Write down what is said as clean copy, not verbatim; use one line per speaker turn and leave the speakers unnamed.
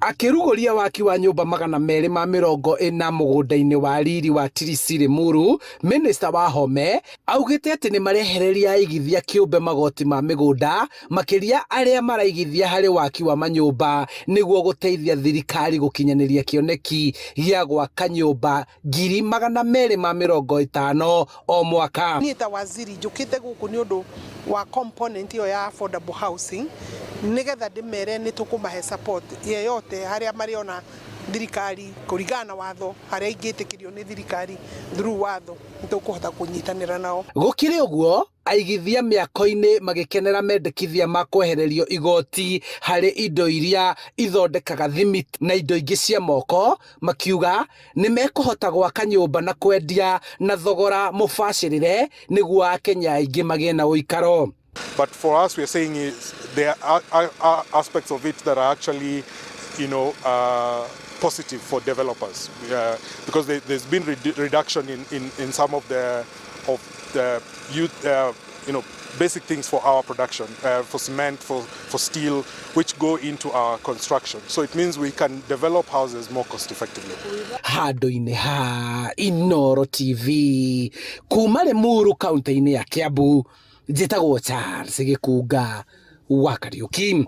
Akĩrugũria waki wa nyũmba 240 mũgũnda-inĩ wa riri wa Tirisi Limuru, Minista Wahome augĩte atĩ nĩ marehereria aigithia kĩũmbe magoti ma mĩgũnda makĩria arĩa maraigithia harĩ waki wa manyũmba nĩguo gũteithia thirikari gũkinyanĩria kĩoneki gĩa gwaka nyũmba 250,000 o mwaka.
Niĩ ta waziri njũkĩte gũkũ nĩ ũndũ wa component ĩyo ya affordable housing, nĩgetha ndĩmere nĩ tũkũmahe support yeyote harĩa marĩona thirikari kũringana na watho, harĩa ingĩtĩkĩrio nĩ thirikari through watho, nĩ tũkũhota kũnyitanĩra nao.
Gũkĩrĩ ũguo, aigithia mĩako-inĩ magĩkenera mendekithia ma kwehererio igoti harĩ indo iria ithondekaga thimiti na indo ingĩ cia moko, makiuga nĩ mekũhota gwaka nyũmba na kwendia na thogora mũbacĩrĩre nĩguo Akenya aingĩ magĩe na ũikaro.
But for us, we are saying is there are aspects of it that are actually positive for developers because there's been reduction in some of the youth, basic things for our production, for cement, for steel, which go into our construction. So it means we can develop houses more cost effectively.
Handũ-inĩ ha Inoro TV kuma Limuru, kaunti-inĩ ya Kiambu, njĩtagwo Charles Gĩkunga wa Kariuki.